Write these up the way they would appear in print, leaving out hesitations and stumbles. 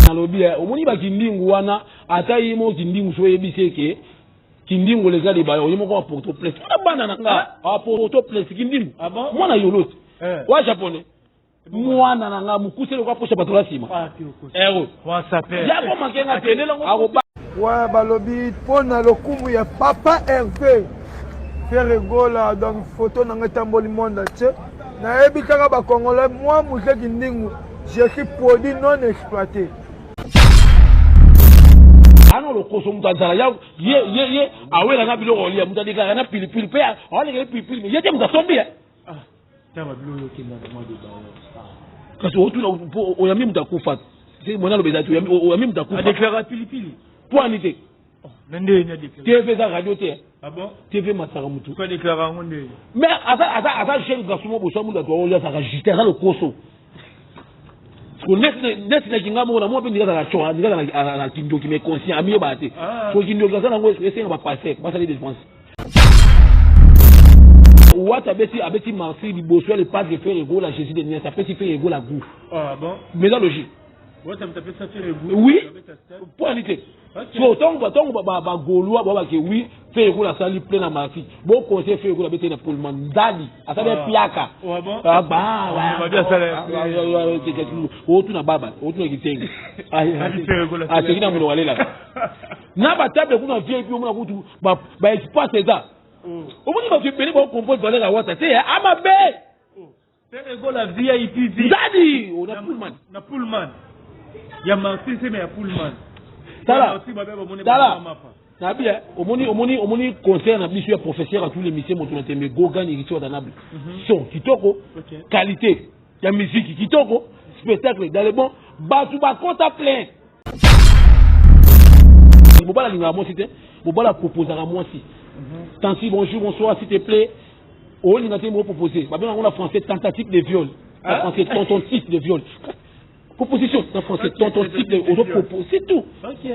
Nalobi eh, omoni ba kindingu wana, ata ye moko kindingu soki oyebisi ye ke kindingu leza libaya, ye moko aporto plainte. Wana bana na nga aporto plainte kindingu. Ah bon? Mwana yolo te. Eh. Wa japonais. Mwana na nga mokuse lokola poche ya bato ya nsima. Ah, te okosi. Ero. Wa saper. Ya ko manke nga te. Akendela ngo Akoba Ouais, balobi mpo na lokumu ya papa Hervé Ferre Gola, donc photo na ngai etamboli monde entier. Nayebi kaka ba Congolais, moi Mzee Kindingu, je suis produit non exploité. Ana lokoso moto azala ya ye ye ye awela na biloko olia moto alekaka na pilipili mpe alekaka pilipili mais ye te moto asombi ye. Ah, taba biloko okenda na mwa deba. Kasi otuna mpo oyambi moto akufa te mwana aloba eza te oyambi moto akufa. Adeklara pilipili. Mpo ani te. Oh, na nde ni adeklara. TV eza radio te. Ah bon? TV masaka motu. Ko adeklara yango nde. Mais aza aza aza jeune garçon moko boso moto ato oyo azalaka jite aza lokoso. Neti na kinga moko na mwa mpe ndika azalaka coa ndika azalaka na kindoki mais conscient amiyebaka te. Ah. So kindoki aza nango esenga ba passer basali défense. Wata abeti abeti martyr liboso ya le padre Ferre Gola Jésus de Nias apesi Ferre Gola goût. Ah bon? Mais eza logique. Wata moto apesa Ferre goût. Oui. Abeta stade. Mpo ani te. Ok. So ntango ntango ba gaulois ba bake oui Ferre Gola asali plein na martyr. Bo conseil Ferre Gola abeti na Pullman Nzadi asali Ah. piaka. Ah bon? Ah ba Ah, babi asala otuna baba otuna kitenge. Abi Ferre Gola asali Aseki na monoko alelaka. Na ba table kuna VIP omona kutu ba ba espace eza. Omoni bato ebele bakokomprendre valeur ya Wata te amabe. Ferre Gola VIP V. Nzadi na Pullman. Na Pullman. Ya Martin se mais ya Pullman. Tala. Martin babe bamoni Tala. ba mapa. Nabi eh, omoni omoni omoni concert na biso ya professeur à tous les musiciens moto na tembe Gogan Héritier Watanabe. Son kitoko, Ok. qualité ya musique kitoko, spectacle dans le bon, bato bakota plein. Mobala alingaka mwasi te, mobala proposaka mwasi. Tanti bonjour, bonsoir, s'il te plaît. Olinga te mo proposer. Babenga yango na français tentative de viol. Na Ah. français tentative de viol. Proposition na français Ok, tentative de tentative de ozo viol. propose, c'est tout. Ok.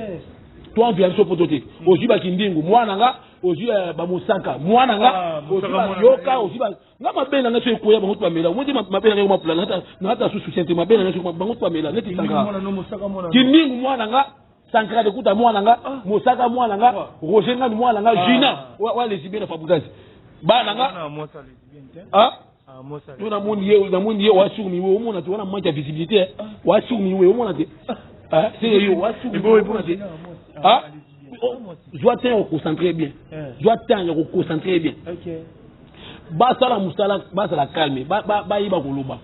To envia biso poto te. Ozwi bakindingu mwana nga, ozwi bamosaka mwana nga, Ah, ozwi mosaka mwana bayoka, na ye. ozwi ba nga mabe na nga so ekoya bango to bamela. Omoni te mabe na nga ekoma pula, nata susu te mabe na nga so ekoma bango to bamela neti Kindingu Sankara. mwana no mosaka mwana. no. Kindingu mwana nga, Sankara de Kuta mwana nga, Ah. Mosaka mwana nga, Ah. Roger Ngani mwana nga, Ah. Gina wa wa lesbienne na Fabregas. Bana nga, Mwana mwasi lesbienne te. ah Ah mwasi. to namoni ye namoni ye wasukumi we omona te wana manque ya visibilité eh. Wasukumi we omona te. Ah, c'est yo wasukumi Ebo we ebo omona te. Gina, mwasi. Ah. lesbienne. Oh, Mwasi. zwa temps ya koconcentre bien. Eh. Zwa temps ya koconcentre bien. Ok. Basala mosala, bazala calme, bayeba koloba.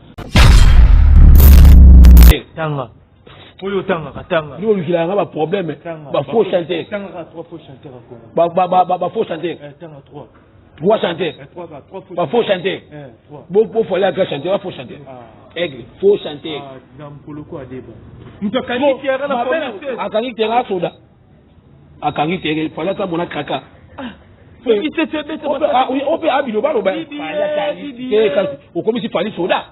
Tanga. Oyo tanga tanga. Nde olukilaka nga baproblème, Tanga. bafaux chanteur. Tanga ka trois faux chanteurs à Congo. Bafaux chanteur. Eh, tanga trois. Trois chanteurs. Eh, trois ka trois faux. Bafaux chanteur. Eh, trois. Bofali aka chanteur, bafaux chanteur. Ah. Aigle, faux chanteur. Ah, na mokolo ko adeba. Moto akangi terrain na Mabe na- Formule 7. akangi terrain asoda akangi terrain fali ata mona kraka. Formule 7 ebeta Ope- ah, oui, ope abilo baloba Bibi, Fally akangi bibi. te, kasi okomisi fali soda.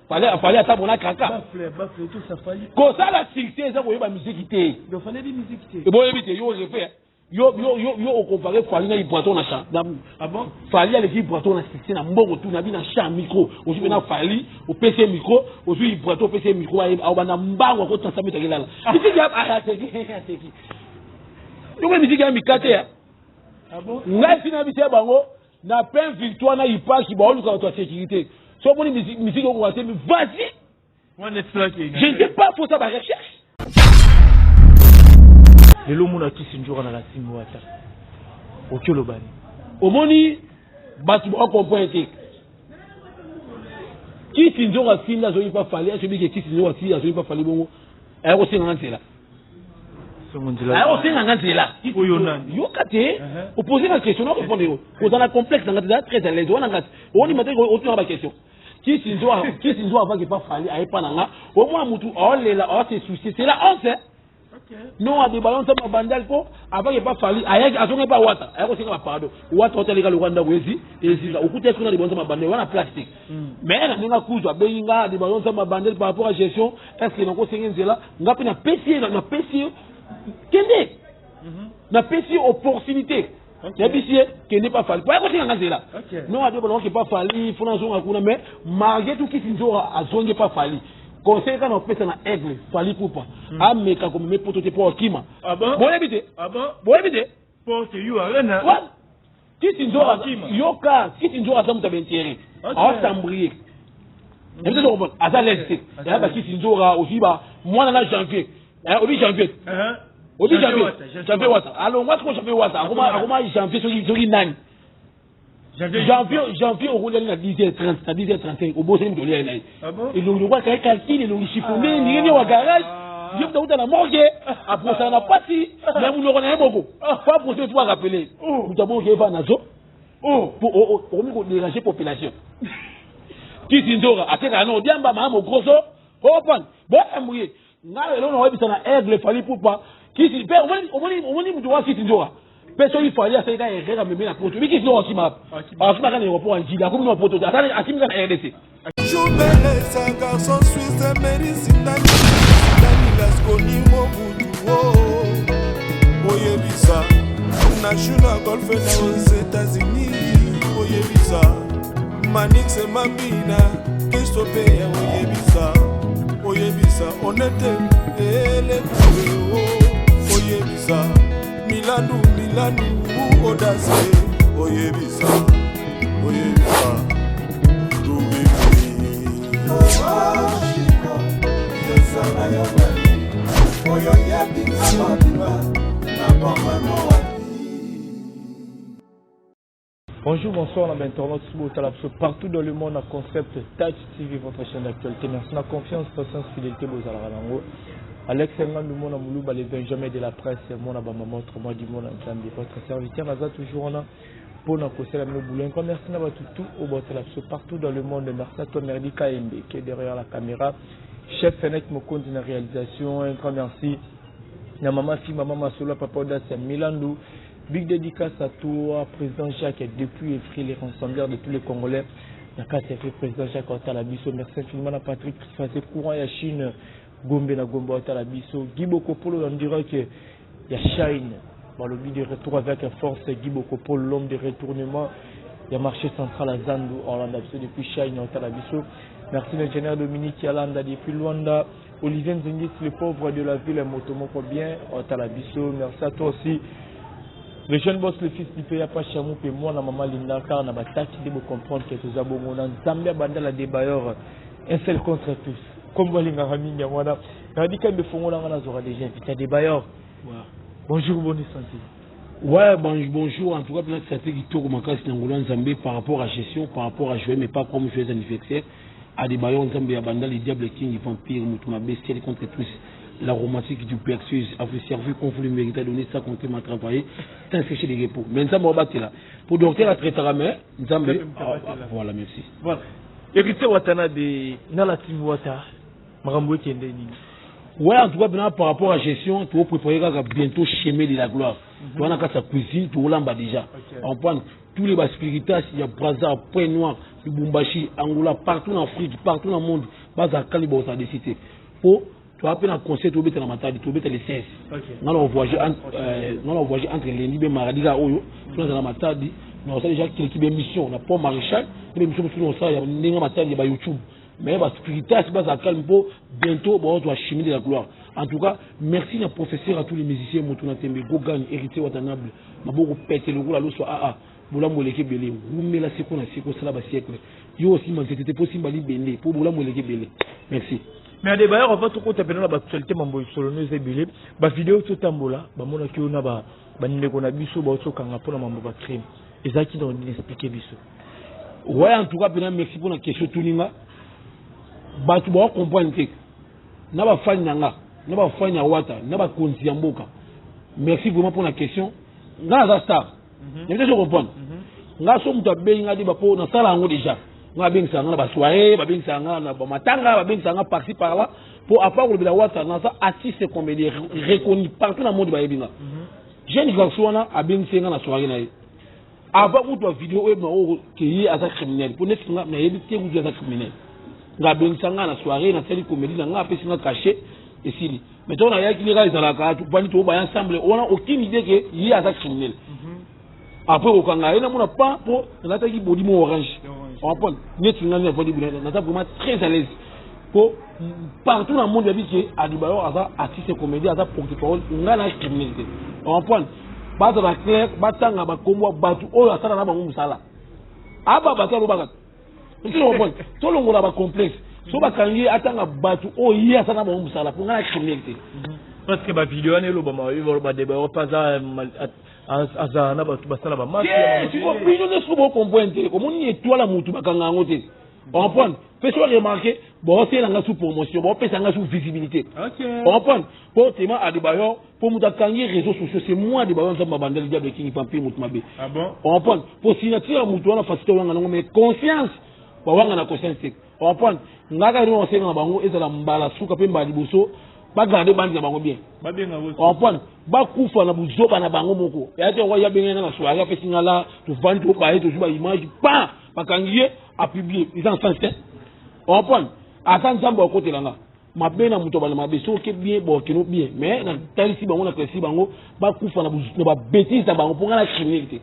Fali ata mona kraka. Bafle, bafle, tout ça fali. Kosala succès eza koyeba musique te. Donc fallait bi musique te. Eboyebi te yo refe yo yo yo yo okompare Fally na Ibrato na champ na. Ah bon? Fally aleki Ibrato na succès na mbongo tu na bi na champ micro ozwi mpe na Fally opesi ye micro ozwi Ibrato opesi ye micro aobanda mbango akotisa mito akelala misiki ya aseki aseki yoko misiki ya mikate ya. Ah bon? Ngai sina biso ya bango na plein victoire na ipasi baoluka bato ya sécurité so omoni misiki okoka te vas-y. Wana esalaki. Je ne sais pas, faut ça ba recherche. Lelo mona kisi njoka na lasimi wata. Oki olobani. Omoni bato bakomprendre te. Kisi nzoka asinda azoyi pa Fally, azobi ke kisi nzoka asinda azoyi pa Fally bongo. Aya kosenga nga nzela. Songo nzela. Aya kosenga nga nzela. Oyo nani? Yoka te. Uh-huh. Oposer la question, na répondre yo. Kozala complexe na nga te, très à l'aise wana nga. Oni mate otuna ba question. Kisi nzoka kisi nzoka avaki pa Fally aye pa na nga. Omona mutu aolela, aose soucier, c'est la honte. Hein? Ok. Non, adebalon nzambe abandali mpo avaki epa Fally ayaki azongi epa Wata ayaki kosenga bapardon Wata otaleka lokwa ndako ezi ezika okuti esi kuna adebalon nzambe abandali wana plastique. Mais na ndenge akuzu abengi nga adebalon nzambe abandali par rapport à gestion, est ce que nakosenga nzela nga mpe napesi ye napesi ye kende napesi ye opportunité. Ok. Nayebisi ye kende pa Fally po ayaki kosenga nga nzela. Ok. Non, adebalon ke pa Fally fo nazonga kuna mais malgré tout kisi nzoka azongi epa Fally. Conseil kaka na kopesa na Aigle Fally Ipupa, ameka komeme poto te mpo akima. Ah bon? Boyebi te. Ah bon? Boyebi te. Porte U Arena. Kisi Nzora, Akima. yoka, Kisi Nzora aza moto ya baintérêt. Aosambrie. Yebi te comprendre. Aza l'aise te. Ya ba Kisi Nzora ozwi ba mwana na janvier. Eh, obi janvier. Obi janvier. Janvier Wata. Alongwa sikoyo janvier Wata. Akoma janvier soki nani. Janvier okoliani na 10h30, na 10h35 obosani moto oliai na ye. Ah bon? Elongi lokola kaye calcul, elongi chiffonné, ndenge nini wa garage. Ye moto auta na morgue, aprosaka na pasi, na monoko na ye moko. Po aprose, po arappeler. Moto abongi eva na zo. Po okomi kodéranger population. Kisi Nzora atekaka na odiamba maa mogroso. Oprendre. Boyambuye. Ngai lelo na oyebisa na Aigle Fally Ipupa kisi mpe omoni moto wa Kisi Nzora. Mpe soki Fally asali ka erreur amemi na poto. Bi Kisi Nzora akima wapi? Akima kaka na aéroport ya Njili, akomi na poto te. Asali akimi kaka na RDC. Jubelesa garçon suisse Mary Sindani Sindani Lasconi Mobutu oh. Oyebisa na Juna Golf na aux États-Unis. Oyebisa Manix Mambina Christophe oyebisa oyebisa Honete Elekwe oh. Oyebisa Milandu Milandu Odase oyebisa oyebisa Bonjour, bonsoir, on a internautes partout dans le monde à Concept Touch TV, votre chaîne d'actualité. Merci de la confiance, patience, fidélité, bozalaka nango. Alex Ngandou, mon Moulouba, les Benjamin de la presse, mon abamama, autrement dit, mon Nzambe, votre serviteur, Naza toujours en a pour nous conseiller la boulot. Encore merci à tout au bord de la partout dans le monde. Merci à toi, Merdi Kaembe, qui est derrière la caméra. Chef Fenek Mokonzi na réalisation. Un grand merci. Na maman fi, maman Masola, papa Odasia Milandou. Big dédicace à toi, président Jacques, depuis Évry, les rassembleurs de tous les Congolais. Na kati ya président Jacques Otala biso. Merci infiniment à Patrick Fassé, courant ya Chine, Gombe na Gombe Otala biso. Guy Bokopolo, on dirait que ya Shine. Balobi de retour avec force, Guy Bokopolo, l'homme de retournement. Il y a marché central à Zandu, Orlando biso, depuis Shine Otala biso. Merci l'ingénieur Dominique Yalanda depuis Luanda. Olivier Nzengis, le pauvre de la ville, Motomoko bien, Otala biso. Merci à toi aussi. Le jeune boss, le fils du pays, pas Chamou, et moi, la maman Linda, car on a bataille de comprendre que tout ça, bon, on a Zambia, Bandala, des bailleurs, un seul contre tous. Comme Walinga Rami, Nyamwana. Radical de Fongo, on a Zora déjà invité des bailleurs. Ouais. Bonjour, bonne santé. Ouais, bon, bonjour. En tout cas, peut-être que ça qui tourne ma classe Nangola Nzambe par rapport à gestion, par rapport à jouer, mais pas comme joyeux anniversaire. À des bailleurs Nzambe, à Bandal, les diables King, vampire, Moutouma, bestial contre tous. La romantique du Perseus a vous servi comme vous le méritez, donné ça contre m'a travaillé, t'as séché les repos. Mais Nzambe, on va là. Pour docteur à traiter la main, Nzambe, ah, voilà, merci. Voilà. Héritier Watanabe, dans la team Wata, Marambo qui est né. Ouais, en tout cas, maintenant, par rapport à la gestion, tu vas préparer bientôt chemin de la gloire. Tu vas dans sa cuisine, tu vas déjà. On prend tous les spiritas, il y a Brazza, Point Noir, Lubumbashi, Angola, partout en Afrique, partout dans le monde, Baza Kalibo, ça a décidé. Pour tu vas appeler un conseil, tu vas mettre dans Matadi, tu vas mettre les 16. Nous allons voyager entre, nous allons voyager entre lundi et mardi, là, Oyo. Tu vas dans Matadi, nous avons déjà quelques émissions, on a Port Maréchal, une émission, nous avons ça, il y a une Matadi, il y a YouTube. Mais bah, spiritas, bah, ça calme pas. Bientôt, bon, on doit cheminer de la gloire. En tout cas, merci à professeur, à tous les musiciens, Moutouna Tembe, Gogan, Héritier Watanabe, Maboko pète le roule à l'eau, soit AA. Boula moleke belé, roumela seko na seko, sala ba siècle. Yo aussi, man, c'était possible, bali belé, pour boula moleke belé. Merci. Mais à des bailleurs, on va tout côté dans l'actualité, mambo solo nous ebelé. Ba vidéo tout tambola, ba mona ki ona ba ba ndeko na biso ba otso kanga pona mambo ba crime. Ezaki dans expliquer biso. Ouais, en tout cas, maintenant, merci pour la question tuninga. Ba tu ba comprendre que na ba fan nanga, na ba fan ya wata, na ba konzi ya mboka. Merci vraiment pour la question. Nga za star. Je comprends. Nga so mutu abengi nga di ba po na sala yango déjà. Nga abengisa nga na ba soirée, ba bengisa nga na ba matanga, ba bengisa nga par-ci par-là. Po à part kolobela wata, na sa artiste comédien reconnu partout dans le monde ba yebi nga. Jeune garçon wana abengisi nga na soirée na ye. Avant kutu ba vidéo oyo ba oyo ke ye aza criminel. Po neti nga na yebi te kutu aza criminel. Nga abengisa nga na soirée, na sali comédie na nga apesi nga cachet esili. Mais to na yaki ni ka ezalaka, tu bani to ba ensemble, on a aucune idée que ye aza criminel. Après okanga ye na mona pas po nalataki body mo orange. On prend neti nga na body na vraiment très à l'aise. Po partout na monde bayebi ke Adebayor aza artiste comédien, aza porte parole, ngai na criminel te. Comprendre? Bazala clair, batanga bakombo ya bato oyo asala na bango mosala. Aba bato alobaka. Ozo comprendre? Tolongola ba complexe. So bakangi ye atanga bato oyo ye asala na bango mosala, po ngai na criminel te. Parce que ba vidéo wana elobama ba Adebayor mpe aza azala na bato basala ba mafia. Te, sikoyo bino nde sikoyo bocomprendre te. Omoni étoile ya motu bakanga yango te. Comprendre? Mpe soki remarqué, baosala nga sous promotion, baopesa nga sous visibilité. Comprendre? Po tema Adebayor, po moto akangi réseaux sociaux, c'est moi Adebayor Nzambe abandeli diable kingi pampi moto mabe. Ah bon? Comprendre? Po signature ya moto wana facilité wanga nango, mais conscience bawanga na conscience te. Comprendre? Nga kaka nini osenga na bango ezala mbala suka mpe mbala liboso bagarde bandi na bango bien. Comprendre? Bakufa na buzoba na bango moko. Ya te ya benga nga na soirée apesi nga la tovandi tobaye tozwi ba image pa bakangi ye apublie eza na sens te. Comprendre? Ata Nzambe akotela nga mabe na moto abanda mabe soki oke bien bokeno bien, mais natalisi bango na klasi bango bakufa na babétise na bango mpo nga na criminel te.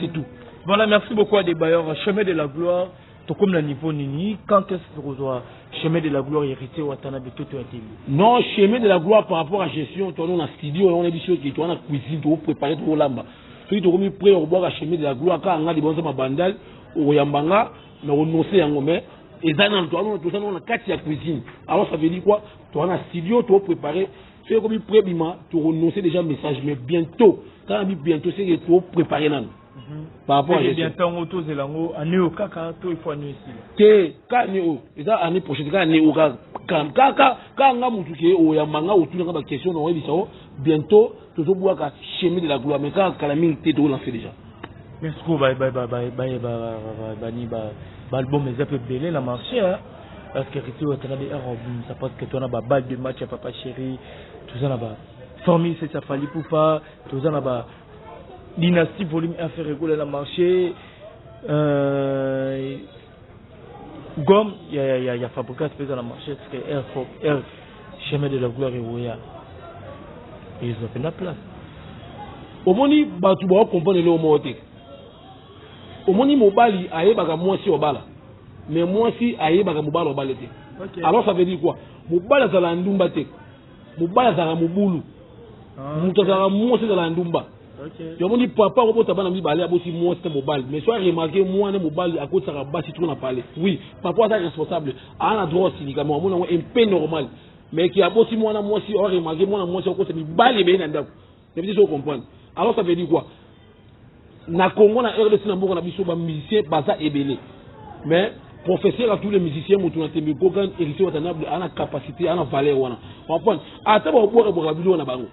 C'est tout. Voilà, merci beaucoup Adebayor. Chemin de la gloire, tokomi na niveau nini? Quand est-ce que tokozwa Chemin de la gloire Héritier Watanabe toto ya télé? Non, Chemin de la gloire par rapport à gestion, toza na studio, on a biso ki toza na cuisine, topréparé, tolamba. Soki tokomi prêt kobwaka Chemin de la gloire, kaka nga libonza mabandal okoyamba nga na kononse yango, mais eza nanu toza nano na kati ya cuisine. Alors ça veut dire quoi? Toza na studio, topréparé. Soki ekomi prêt bima, tokononse déjà message, mais bientôt. Kaka bi bientôt, c'est que topréparé nanu par rapport à gestion. Bientôt yango tozela yango année oyo kaka to il faut année esila? Te, ka année oyo eza année prochaine, ka année oyo kaka kaka nga mutu ke oyamba nga otunaka baquestion na oyebisa o bientôt tozobwaka Chemin de la gloire, mais kaka kala mingi te, tokolance déjà. Mais sikoyo bani baalbum eza mpe ebele na marché, parce que Héritier Watanabe ere obimisa, parce que toza na baballe de match ya Papa Chéri, toza na ba formule 7 ya Fally Ipupa, toza na ba Dynastie volume 1 Ferre Gola na marché, gomme ya Fabregas mpe eza na marché. Parce que air air Chemin de la gloire ewoya ezwa mpe na place. Omoni bato baocomprendre eloko moko te. Omoni mobali ayebaka mwasi obala, mais mwasi ayebaka mobali obala te. Alors ça veut dire quoi? Mobali azala ndumba te, mobali azalaka mobulu, moto azalaka mwasi azalaka ndumba. Yomoni papa akobota bana mibale, aboti mwasi na mobali, mais so aremarke mwana mobali akotisaka basi trop na palais, oui, papa aza responsable, aa na droit osilika, mais amoni yango un peu normal. Mais ki aboti mwana mwasi, oremarke mwana mwasi akotisa mibali ebele na ndako, yebi te so comprendre. Alors ça veut dire quoi? Na Congo, na RDC, na mboka na biso, bamusicien baza ebele, mais professeur à tous les musiciens, moto na tembe kokan Héritier Watanabe ana capacité, ana valeur wana. Comprendre? Ata babwaka biloko na bango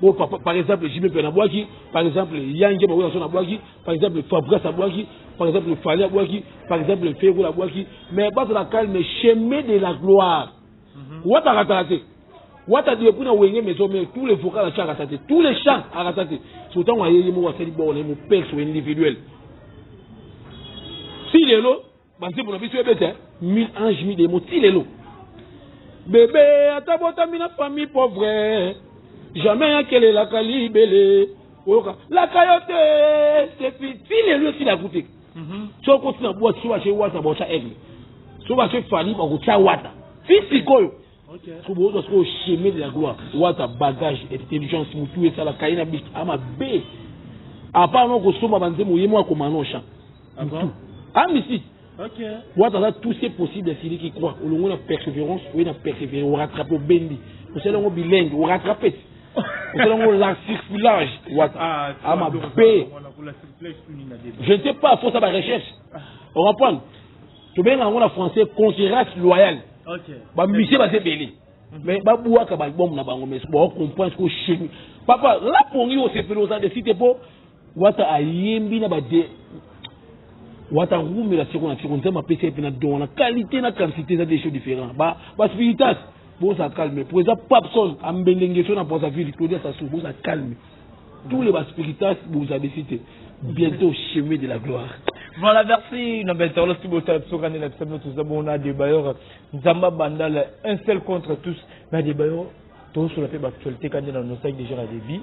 bon, papa, par exemple JB mpe nabwaki, par exemple Yange bakoya so nabwaki, par exemple Fabregas abwaki, par exemple Fally abwaki, par exemple Ferre Gola abwaki, mais bazala calme. Chemin de la gloire, Wata akataka te. Wata depuis na Wenge Maison Mère, tous les vocals atia akata te, tous les chants akata te. So ntango ayeye moko asali boko na ye moperso individuel, si lelo banzembo na biso ebete mille ange mille démon, ti lelo bebe ata botami na famille pauvre, jamais akelelaka libele oyoka laka yo te sepi, ti lelo esilaku te. Soki okoti na boîte, so batie Wata, baotya Aigle, so batie Fally, bakotya Wata ti sikoyo. So bozwa sikoyo Chemin de la gloire, Wata bagage intelligence motu esalaka ye na bik amabe apart no kosomba banzembo, ye mo akoma no champ mutu amisiki. Wata aza tout ce possible ya celui qui croit. Olongo na persévérance, oye na persévérer, orattrape, obendi, osala yango bilingue, orattrape, osala yango la circulage. Wata amabe, je ne sais pas, faut ça barecherche ocomprendre. Tobenga yango na français concurrence loyale. Bamusicien baza ebele, mais babwaka baalbum na bango, mais baocomprendre siko chemin papa lapongi osepeli oza desi te, mpo Wata ayembi na bade Wata rumela seko na seko. Nzambe apesi ye mpe na don wana, qualité na quantité eza des choses différents. Baspiritas boza calme po eza Papson ambelenge so na Brazzaville, Claudia Sassou, boza calme, tous les baspiritas boza desi te. Bientôt Chemin de la gloire. Voilà, merci. Na internaute si botala biso kani na biso toza bona Adebayor Nzamba Bandala, un seul contre tous. Mais Adebayor, tozosola mpe baactualité kani na nostalgie déjà na débit.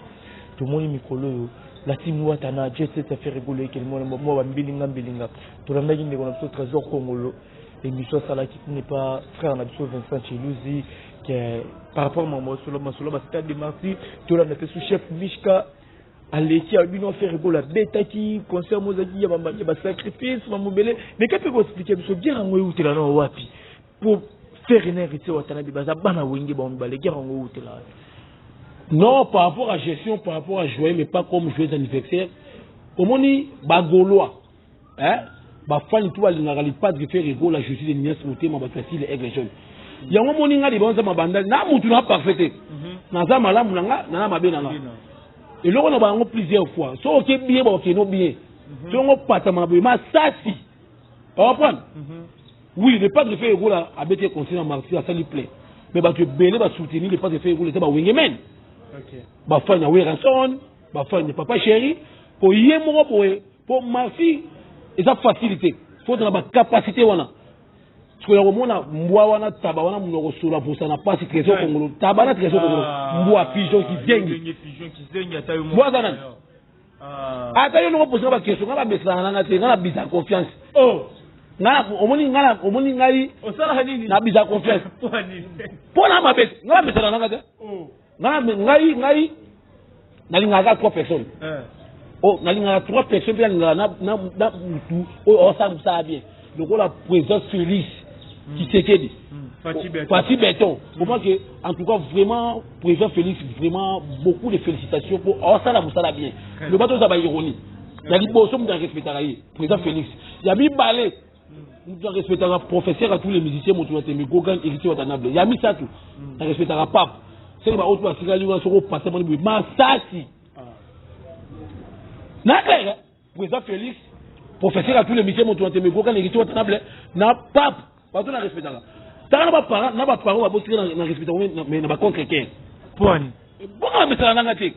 Tomoni mikolo oyo la team Wata na Jet Set Ferre Gola ekeli mwa bambilinga mbilinga. Tolandaki ndeko na biso Trésor Kongolo. Émission asalaki n'est pas frère na biso Vincent Chiluzi que par rapport à masolo masolo ba stade de martyr, tolanda mpe sous chef Mishka aleki ya bino Ferre Gola abetaki concert mozaki ya basacrifice mamobele. Mais kape koexpliquer biso guerre yango eutela na wapi po Ferre na Héritier Watanabe baza bana Wenge, bango mibale, guerre yango eutela wapi? Non, par rapport à gestion, par rapport à jouer, mais pas comme joyeux anniversaire. Omoni Bagaulois, hein, bafani tu balingaka le padre Ferre Gola, justice de Nias motema, bato asile aigle jaune. Yango moni nga libonza mabanda na mutu na parfait te, naza malamu na nga na mabe na nga. Eloko na bango plusieurs fois, so oke bien, bakokeno bien, so yango patama na boye masasi, comprendre. Oui, le padre Ferre Gola abeti conseil na martyr, asali plein, mais bato ebele basoutenir le padre Ferre Gola eza bawenge men, bafani ya Werrason, bafani ya Papa Chéri, po ye moko boye, po martyr eza facilité, faut na bacapacité wana. Sikoyo ya komona mbwa wana, taba wana, monoko solo aposa na pasi, Trésor Kongolo, taba na Trésor Kongolo, mbwa pigeon kizengi. Mbwa aza nani? Ata yo noko posinga baquestion, nga bamesanaka nanga te, nga na bisa confiance. Nga omoni, nga omoni ngai na bisa confiance mpo na mabe, nga bamesana nanga te. Ngai ngai nalingaka trois personnes. Oh, nalingaka trois personnes mpe nalingaka na mutu oyo aosala mosala bien lokola président Félix Tshisekedi, Fatshi Béton. Pour que en tout cas vraiment président Félix, vraiment beaucoup de félicitations pour aosala mosala bien. Loba toza baironie ya liboso, moto arespectaka ye président Félix. Ya mibale, moto arespectaka professeur ya tous les musiciens, moto na tembe, Gogan, Héritier Watanabe. Ya misato, arespectaka pape seke baoyo to basikali wana. Soki opasa moni boye masasi na clair, président Félix, professeur ya tous les musiciens, moto na tembe, Gogan, Héritier Watanabe na pape, bato na respectaka. Taka na baparent, na baparent babotika na respectaka, mais na bacontre 15. Poani? Bonga bamesana nanga te.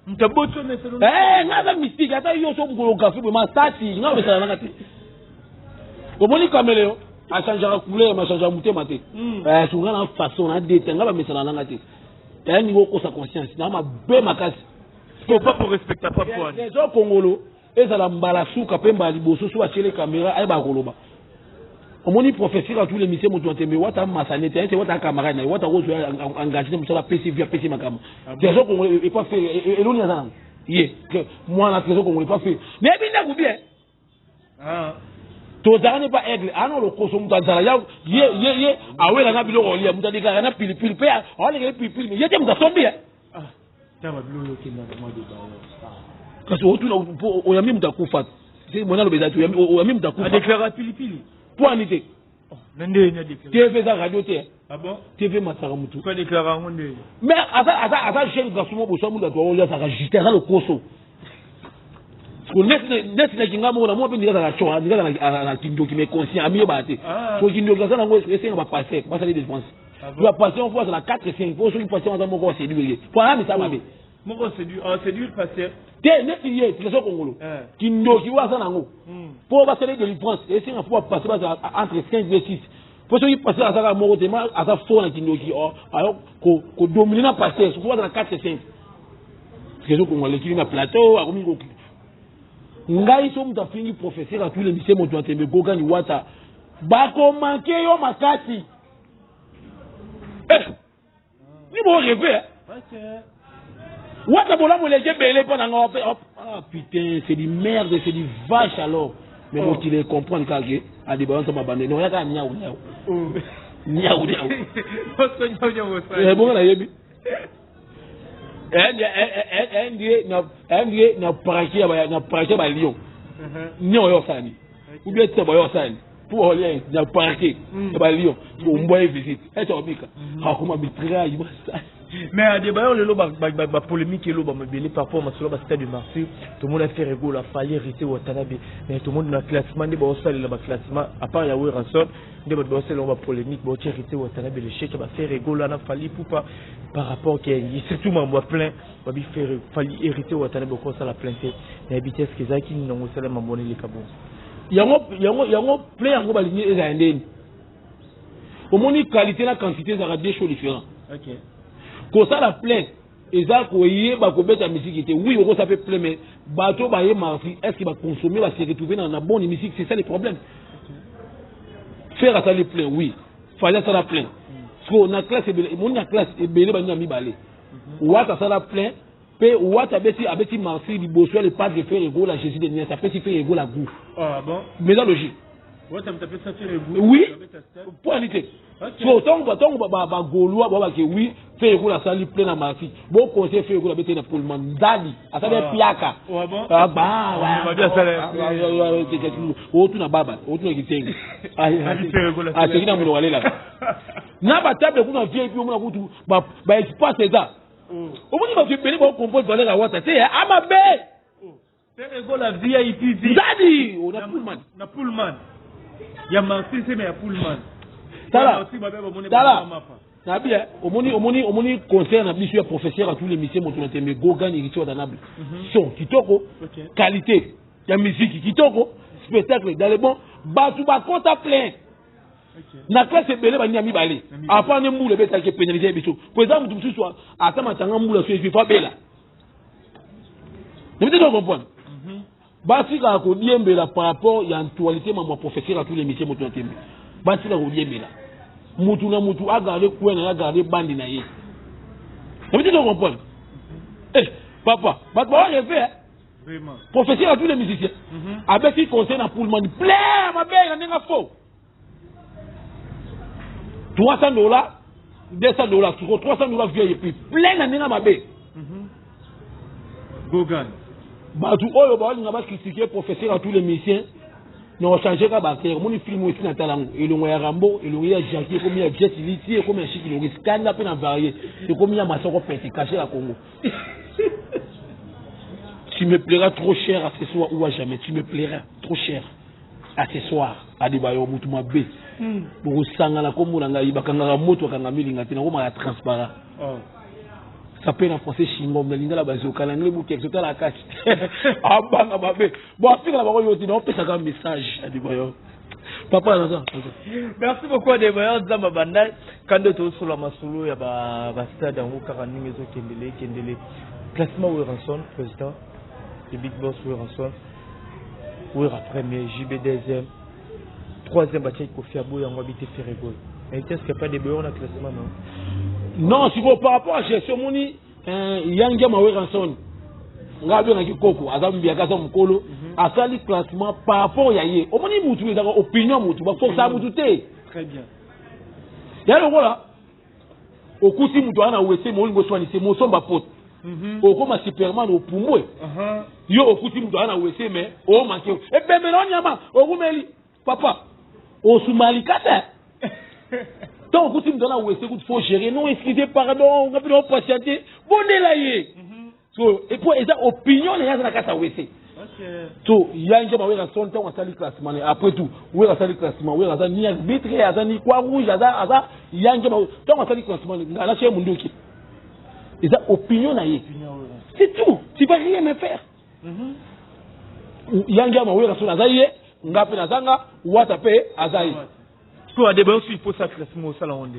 Nga aza mystique. Ata yo so mokolo gafe boye masasi, nga bamesana nanga te. Omoni caméléon achangeaka couleur, mais achangeaka motema te. So nga na façon na dete, nga bamesana nanga te. Taya ningi okosa conscience na mabe makasi. Trésor Kongolo ezala mbala suka mpe mbala liboso so atiele caméra, ayebaka koloba. Omoni professeur ya tous les musiciens, moto na tembe, wata masane te, ayete wata camarade na ye, wata kozwa engagé na mosala, apesi vie, apesi makambo. Trésor Kongolo epa fe eloni aza nango ye mwana Trésor Kongolo epa fe nayebi ndako bien. Tozalaka ne pa aigle ana lokoso, moto azala ya ye ye ye awelanga biloko olia, moto adekaka na pilipili mpe awalekele pilipili, ye te moto asombi ye. Kasi otuna oyambi moto akufa, mona aloba eza te, oyambi moto akufa. Adéclara pilipili. Po ani te? Na ndenge nini? TV eza radio te. TV masaka mutu. Adéclara yango ndenge? Mais aza jeune garçon mo boso mundu ato oyo azalaka juste, aza lokoso neti naki nga moko na mwa mpe ndenge azalaka co, ndenge azala na kindoki, mais conscient, amiyebaka te. So kindoki aza nango, esenga bapasteur basali défense, bapasteur fo azala 4, 5, po soki pasteur aza moko aséduire ye, po aza misala mabe. Moko séduire pasteur? Te, neti ye Trésor Kongolo, kindoki oyo aza nango, mpo basala délivrance, esenga fo bapasteur bazala entre 5 et 6, po soki pasteur azalaka moko te, ma aza fort na kindoki, ayo kodominer na pasteur, fo bazala 4, 5. Trésor Kongolo alekili na plateau, akomi ngai so moto afingi professeur atuli mise, moto atembe, Gogani, wata bakomanke yo makasi. Ni bo rêve wata bolamu eleki ebele mpo na nga. Ah putain, c'est du merde, c'est du vache alors. Mais mokili comprendre kaka ke adeba nzambe abande non, yaka niau niau niau niau. Bongo nayebi ndie na paraki na paraki ya balion niau oyo osala nini, ou bien tia bayo osala nini po olia na parquet ya balion, ombwa ye visite ete obika akoma mitraille masasi. Mais adebayor lelo bapolémique eloba mabele par rapport masolo bastade de martyr. Tomoni Ferre Gola, Fally, Héritier Watanabe, mais tomoni na classement nde baosalela baclassement à part ya Werrason, nde bato baosalela yango bapolémique, baotia Héritier Watanabe l'échec ya baFerre Gola na Fally Ipupa par rapport ke surtout mambo ya plein babi Ferre, Fally, Héritier Watanabe okosala plein te. Nayebi te, est-ce ezalaki nini nango osala mambo wana eleka bongo? Yango plein yango balingi ezala ndeni. Omoni, qualité na quantité ezalaka deux choses différents. Kosala plein eza koyeba kobeta misiki te. Oui, okosala mpe plein, mais bato baye mardi, est ce que baconsommer, base retrouver na bonne musique? C'est ça le problème. Ferre asali plein, oui. Fally asala plein. Sikoyo na classe ebele, moni na classe ebele baninga mibale. Wata asala plein pe Wata abeti abeti martyr liboso ya le padre Ferre Gola Jésus de Nias apesi Ferre Gola goût. Ah bon? Mais eza logique. Wata moto apesa Ferre goût. Oui. Abeta stade. Po ani te. Ok. So ntango ntango ba Gaulois ba bake oui Ferre Gola asali plein na martyr. Bo conseil Ferre Gola abeti na Pullman Ndali asali Ah. piaka. Ah bon? Ah bah Ah, babi asala ouais. Otuna baba, otuna kitenge. Babi Ferre Gola asala Ateki na monoko alelaka. Na ba table kuna VIP omona kutu ba ba espace eza. Oh. Omoni bato ebele bakompose valeur ya Wata te amabe. Oh. Ferre Gola VIP V. Ndali ona Pullman. Na Pullman. Ya martyr se mais ya Pullman. Tala. Ya martyr babe bamoni Tala. bango mapa. Nabi eh, omoni omoni omoni concert na biso ya professeur à tous les musiciens moto na tembe Gogan Héritier Watanabe. Son kitoko, Ok. qualité ya musique kitoko, spectacle dans le bon, bato bakota plein. Ok. Na classe ebele baninga mibale. Na mibale. Apa ne mbula ebetaki pénaliser biso. Po eza moto mosusu ata matanga mbula so ezwi fa bela. Nabi te comprendre. Batikaka kodiembela par rapport ya actualité mamwa professeur à tous les musiciens moto na tembe. Batikaka kodiembela. Mutu na mutu agarde coin na ye, agarde bandi na ye. Nabi te comprendre. Eh papa, bato ba rêver hein. Vraiment. Professeur à tous les musiciens. Abeti conseil na Pullman plein mabe na ndenge faux. $300, $200, siko $300 vieille et puis plein na ndenge mabe. Gogan. Bato oyo baolinga bacritiquer professeur à tous les musiciens na ochange ka baacteur. Omoni film oyo esi na tala yango, elongo ya Rambo, elongo ya Jackie, ekomi ya Jet Li, ti ekomi ya Chiki Loris, kanda mpe na varie, ekomi ya Masoko Pete, caché ya Congo. Tu me plairas trop cher à ce soir ou à jamais. Tu me plairas trop cher à ce soir. Adebayo mutu mabe. Bokosangana kombo na ngai, bakangaka moto, bakanga milinga te, nakomaka transparent. Oh. Ça peut en français chingom, na lingala bazoka, na anglais bouquet, c'est la cache. Abanga mabe. Bon, afika na bango yoti, na opesaka message Adebayo. Papa naza. Merci beaucoup Adebayo Nzamba Bandal. Kando tosola masolo ya ba stade yango kaka ndenge ezokendele kendele. Classement Werrason, président, le big boss Werrason. Werra premier, JB deuxième, troisième batiaki Kofi Aboya yango abite Ferre Gola. Mais est-ce qu'il n'y a pas de boyo na classement non? Non, siko par rapport à gestion moni Yangi ma Werrason. Nga abengaki koko, aza mbiaka, aza mokolo, asali classement par rapport ya ye. Omoni mutu ezaka opinion mutu, baforsa mutu te. Très bien. Ya lokola okuti mutu aza na WC, molingo oswanise, mosomba pote. Okoma Superman opumbwe. Yo okuti mutu aza na WC mais omanke. Ebembe na onyama, okumeli papa. Osumali kata. Tant okuti mutu aza na WC, kutu faut gérer. Non, excusez, pardon, nga bino patienter. Bondela ye. So, et puis eza opinion na ye aza na kati ya WC. Ok. So, Yangi ma Werrason ntango asali classement na ye. Après tout, Werra asali classement, Werra aza ni arbitre, aza ni croix rouge, aza aza Yangi ma ntango asali classement na ye, nga na munduki. Eza opinion na ye. C'est tout. Tu vas rien me faire. Yangi ma Werrason aza ye, nga pe nazanga, Wata pe aza ye. So Adebayo il faut ça classement osala ngo nde.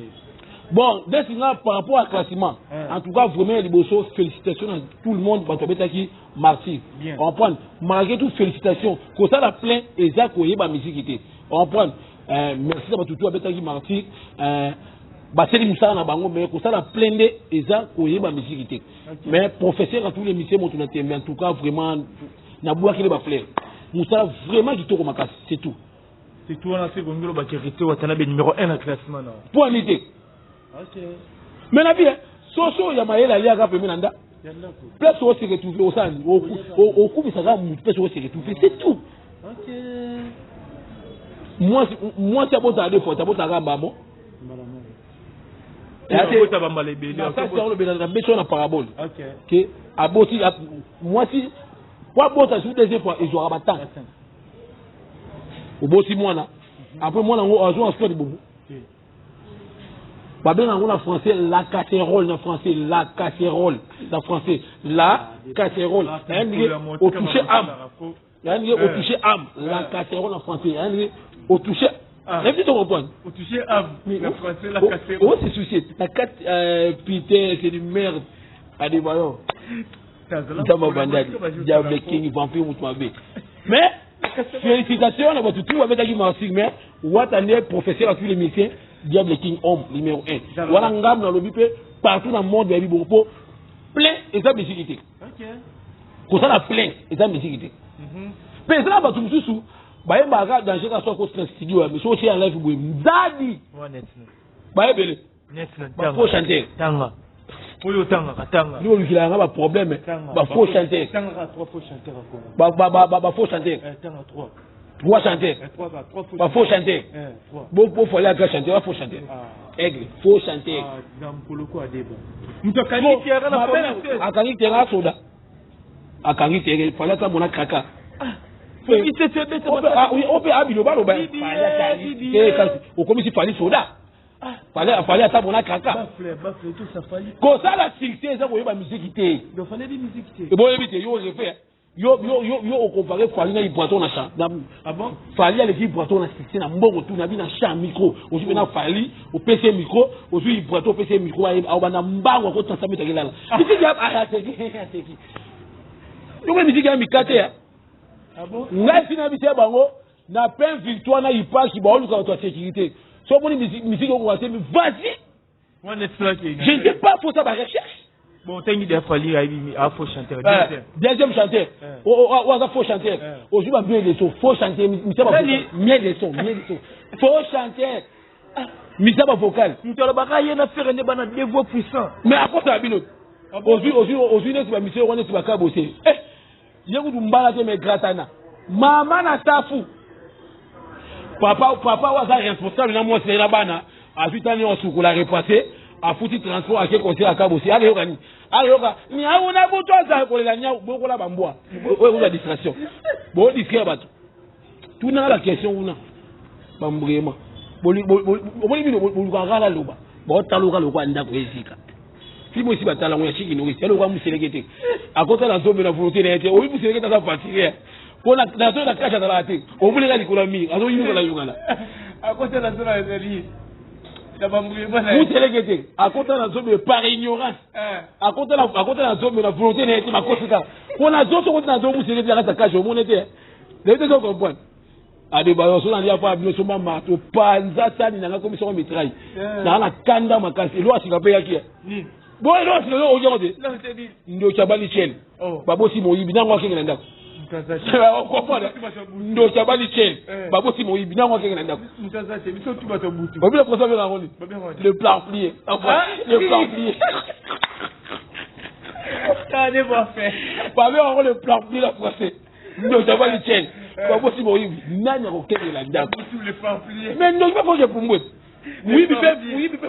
Bon, dès que par rapport à classement, en tout cas, vraiment, liboso, félicitations à tout le monde, bato abetaki martyr. Bien. On prend, malgré tout, félicitations. Kosala plein, eza koyeba musique te. On prend, merci à bato tout abetaki martyr, baseli mosala na bango, mais kosala plein nde eza koyeba musique te. Ok. Mais professeur à tous les musiciens, moto na tembe, en tout cas, vraiment, nabwaki le ba fleur. Mosala vraiment kitoko makasi, c'est tout. C'est tout, on a fait Gongolo Bakérité, Watanabe numéro 1 na classement, non? Pour en été. Ok. Mais la vie, hein, soso ya mayele aliaka pembeni na nda. Ya ndako. Place oyo se retrouver osani, okumisaka mutu, place oyo se retrouver, c'est tout. Ok. Mwasi, mwasi abotaka deux fois, abotaka mbamo. Mbala moko. Ya te- Abota bambala ebele, Na abota- kati ya olobela na beso na parabole. Ok. Ke aboti, mwasi, po abota sur deuxième fois, ezwaka ba temps. Attends. Oboti mwana. Après mwana ngo azwa en sport libumu. Ok. Babenga yango na français la casserole, na français la casserole, na français la casserole. Ah, Ndenge au toucher âme. Ndenge au toucher âme, la casserole en français. Ndenge au toucher. Ah. Est-ce que tu comprends? Au toucher âme, Mais la oh, français la oh, casserole. Oh, c'est soucié. La quatre, putain, c'est du merde. Allez, voyons. Nzamba Bandali, Diable King, Vampire, Mutu Mabe. Mais Félicitation na bato tout babetaki martyr, mais Wata nde professeur ya tous les musiciens, Diable King Homme numéro 1. Wana ngambo nalobi mpe partout na monde bayebi bongo, mpo plein eza misiki te. Kosala plein eza misiki te. Mpe eza na bato mosusu bayembaka danger kaka so akoti na studio ya miso otie ya live boye nzadi bayebele bafaux chanteur. Tanga oyo otangaka, tanga. Nde olukila yanga baproblème, bafaux chanteur, bafaux chanteur, trois chanteurs, bafaux chanteur, bofali aka chanteur, bafaux chanteur, aigle, faux chanteur. Moto akangi terrain na akangi terrain, asoda akangi terrain, fali ata mona kraka ope abilo baloba kasi okomisi Fally soda, Fally ata mona kraka. Kosala succès eza koyeba misiki te, boyebi te. Yo refe yo yo yo yo ocompare Fally na Ibrator na chant. Fally aleki Ibrator na succès, na mbongo tu na bi na chant. Micro ozwi mpe na Fally, opesi ye micro, ozwi Ibrator, opesi ye micro, aobanda mbango akotisa 100 mètres, akelala. Misiki aseki aseki yoko, misiki ya mikate ya ngai ntina biso ya bango na plein victoire na ipasi baoluka bato ya sécurité. So omoni misiki okoka te, vas-y, je ne sais pas, faut ça barecherche. Bon, tangi de Fally ayebi a faux chanteur. Deuxième chanteur oyo aza faux chanteur, ozwi ba miel de son, faux chanteur, misa ba miel de son, miel de son, faux chanteur, misa ba vocal. Moto alobaka ye na Ferre nde bana deux voix puissant. Mais akosala bino, ozwi ozwi ozwi neti bamisio wana neti bakabose ye kutu mbala te, mais gratana mama na safu papa papa oyo aza responsable na mwasi na ye na bana, azwi tani asukola, repasse, afuti transport, ake concert akabose, akeyoka nini? Ayoka nyau na butu, aza kolela nyau, bokola bambwa oyo ekuza distraction, bodistraire bato. Tunanga baquestion kuna bambrema, omoni bino bolukaka kala loba baotaluka lokwa ndako ezika filme esi batala yango ya chiki norisi yalokwa museleke te, akota na nzombe na volonté na ye te. Oyi museleke te, aza fatigué mpo nazo na kashe azalaka te, omoleka likolo ya mire, azoyungana yungana. Akota na zona ezali Museleke te, akota na nzombe par ignorance, akota na nzombe na volonté na ye te, makosi kaka mpo na zo soko te na zo museleke te akati kashe omoni te, nayebi te so comprendre. Adeba so nalia pa bino somba marto panza sani nanga komisango mitraille nanga na kanda makasi. Eloko asika mpe yaki bo eloko asika oyango te, ndoki abali tiele, babosi moyibi nango akenge na ndako. Comprendre, ndoki abali tiele, babosi moyibi nango akenge na ndako. Obila kosa benga yango nini? Le plan plié, le plan plié, babenga yango le plan plié na français. Ndoki abali tiele, babosi moyibi, nani akokengela ndako? Mais ndoki mpe foke pumbwe, moyibi mpe, moyibi mpe.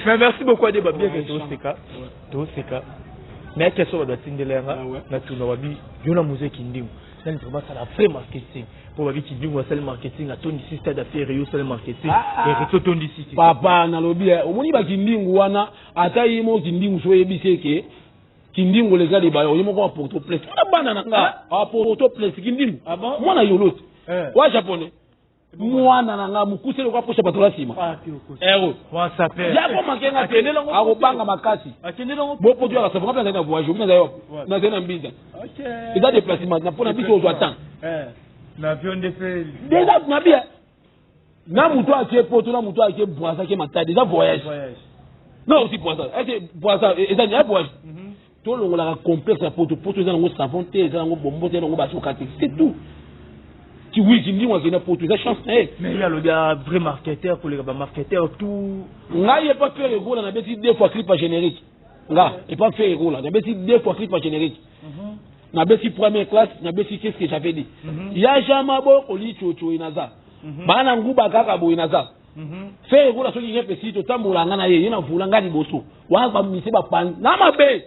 Mais merci beaucoup Adeba, bien que toseka toseka, mais question bato batindela yanga natuna, babi yo na mozeki ndingo nani vraiment asala vrai marketing? Mpo babi Kindingo asali marketing, atondisi stade affaire, yo osali marketing, héritier otondisi te. Papa, nalobi omoni bakindingu wana, ata ye moko Kindingu so oyebisi eke Kindingu leza libaya, oye moko aporto plainte wana bana na nga aporto plainte Kindingu mwana yolo te wa japonais, mwana na nga mokuse lokwa posa bato na nsima ero yakomakenga te, akobanga makasi. Bopoto yaka safonga mpe nazali na voyage, obi nazali wapi? Nazali na Mbinza, eza déplacement na mpona biso ozwa temps déjà mabia na moto ake Poto na moto ake Braza, ake Matadi, eza voyage non aussi Braza ake Braza eza ya voyage. Tolongolaka complexe ya Poto. Poto eza nango savon te, eza nango bombo te, nango basoka te, c'est tout. Ti wiki ndingo akende Poto, eza chance na ye. Mais ye alobi a vrai marketeur koleka bamarketeur tout. Ngai epa Ferre Gola nabeti deux fois clip ya générique. Nga epa Ferre Gola nabeti deux fois clip ya générique, nabeti première classe, nabeti qu'est-ce que j'avais dit ya Jean Maboko licoco naza bana nguba kaka boye naza Ferre Gola. Soki nge pesi totambola nga na ye, ye na vula nga liboso wana, bamise bapanzi na mabe.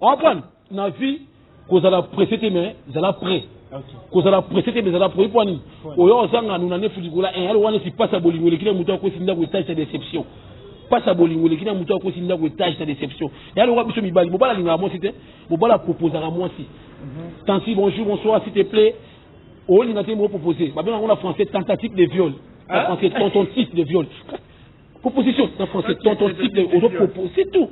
Comprendre na vie, kozala pressé te mais zala prêt, kozala pressé te mais zala prêt. Mpo nini oyo ozanga nuna nefu likola un alo wana esi mpasi ya bolingo eleki na moto akosi ndako etage ya déception, mpasi ya bolingo eleki na moto akosi ndako etage ya déception. Ya lokwa biso mibali, mobali alingaka mwasi te, mobali aproposaka mwasi: tansi, bonjour, bonsoir, s'il te plaît, olinga te mopropose. Babenga yango na français tentative de viol, na français tentative de viol, proposition na français tentative de ozopropose, c'est tout.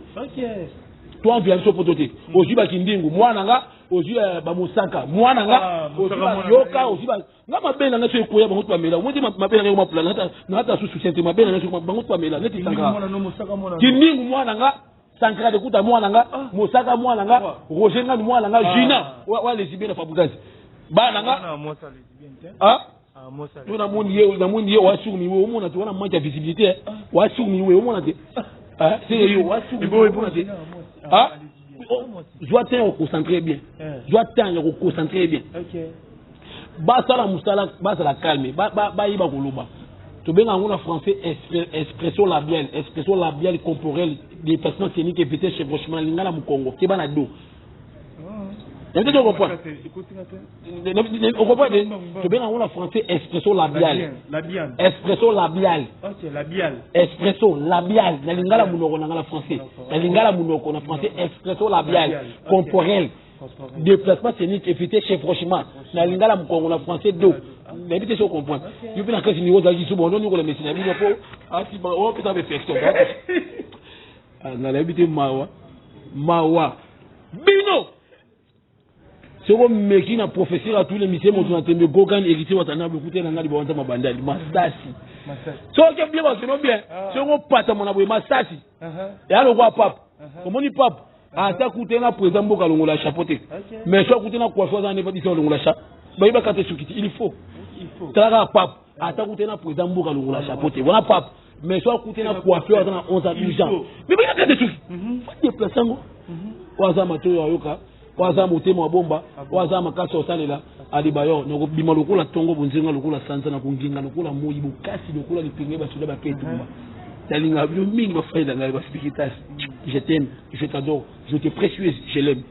To envia biso Poto te, ozwi bakindingu mwana nga. Ozwi bamosaka mwana nga, yoka, ozwi nga mabe na nga so ekoya bango to bamela. Omoni mabe na nga ekoma pla nata susu te, mabe na nga so bango to bamela neti Sankara Kindingu mwana nga, Sankara de Kuta mwana nga, Mosaka mwana nga, Roger Ngani mwana nga, Jina wa lesbien na Fabrikasi bana nga. To namoni ye, namoni ye oasurmi we, omona te wana manque ya visibilité, oasurmi we, omona te se yo oasurmi, omona te. Zwa temps ya koconcentrer bien, zwa temps ya koconcentrer bien. Basala mosala, bazala calme, bayeba koloba. Tobenga yango na français expression labiale, expression labiale corporelle, déplacement scénique, éviter chevauchement. Lingala mokongo, keba na do nayebi te, ocomprendre, ocomprendre. Tobenga yango na français expression labiale, expression labiale, expression labiale na lingala monoko nanga na français, na lingala monoko na français, expression labiale corporelle, déplacement scénique, éviter chevauchement na lingala mokongo na français do. Nayebi te so comprendre. Yo mpe na kasi niveau ozalaki so bondo nikola mesi na bino mpo opesa bainfection nga nayebi te. Mawa, mawa bino soko meki na professeur atule misie moto na tembe Gogan Héritier Watanabe okute na nga libawa nzambe bandali masasi soki bien bakeno bien soki opatama na boye masasi eya lokwa pape. Omoni pape ata kute na président mboka alongola chapeau te, mais so akute na coiffe aza ne badisa alongola chapeau, bayebaka te soki te. Il faut tala kaka pape ata kute na président mboka alongola chapeau te, wana pape. Mais so akute na coiffeur aza na 11 à 12 ans, mais bayebaka te soki déplace yango. Oyo aza matoyo ayoka, oyo aza motema wa bomba, oyo aza makasi osalela Adebayor. Nakobima lokola ntongo, bonzenga lokola sanza, na kongenga lokola moi, bokasi lokola lipenge basoda bape etumba. Nalingaka bino mingi, bafai na ngai baspiritas. Je t'aime, je t'adore, je te précieuse, je l'aime.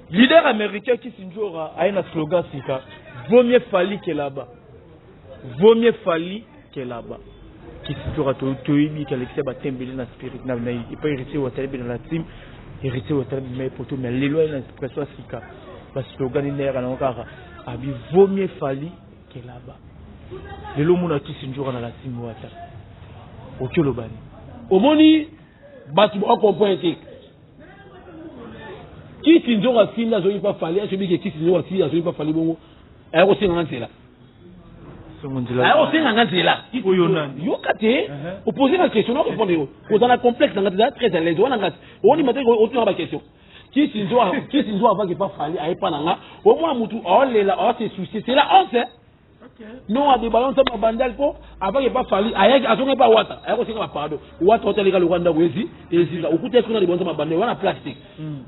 Leader américain Kisinjora aye na slogan sika: "Vaut mieux Fally que là-bas, vaut mieux Fally que là-bas." Kisinjora, toyebi ke alekisi batembeli na spirit na epai Héritier Watanabe na la team Héritier Watanabe mai poto, mais lelo aye na expression ya sika, baslogan nini ayaka nango kaka abi "Vaut mieux Fally que là-bas". Lelo omona Kisinjora na la team Wata, oki olobani? Omoni bato bacomprendre te. Kisi nzoka asinda azoki mpa Fally, asobi ke kisi nzoka asili azoki mpa Fally, bongo aya kosenganga nzela, aya kosenganga nzela. Yoka te, opose nga question, na répondre yo. Oza na complexe nanga te, très à l'aise wana nga te. Ondima te, otunaka baquestion. Kisi nzoka, kisi nzoka avaki mpa Fally, aye mpa na nga. Omona mutu aolela, aose soucier, c'est la honte. Non, Adebayo nzambe abandali mpo avaki epa Fally, ayaki azongi epa Wata, aya kosenga bapardon. Wata otaleka lokwa ndako ezi ezinga, okuta esiko na Adebayo nzambe abandali wana place te.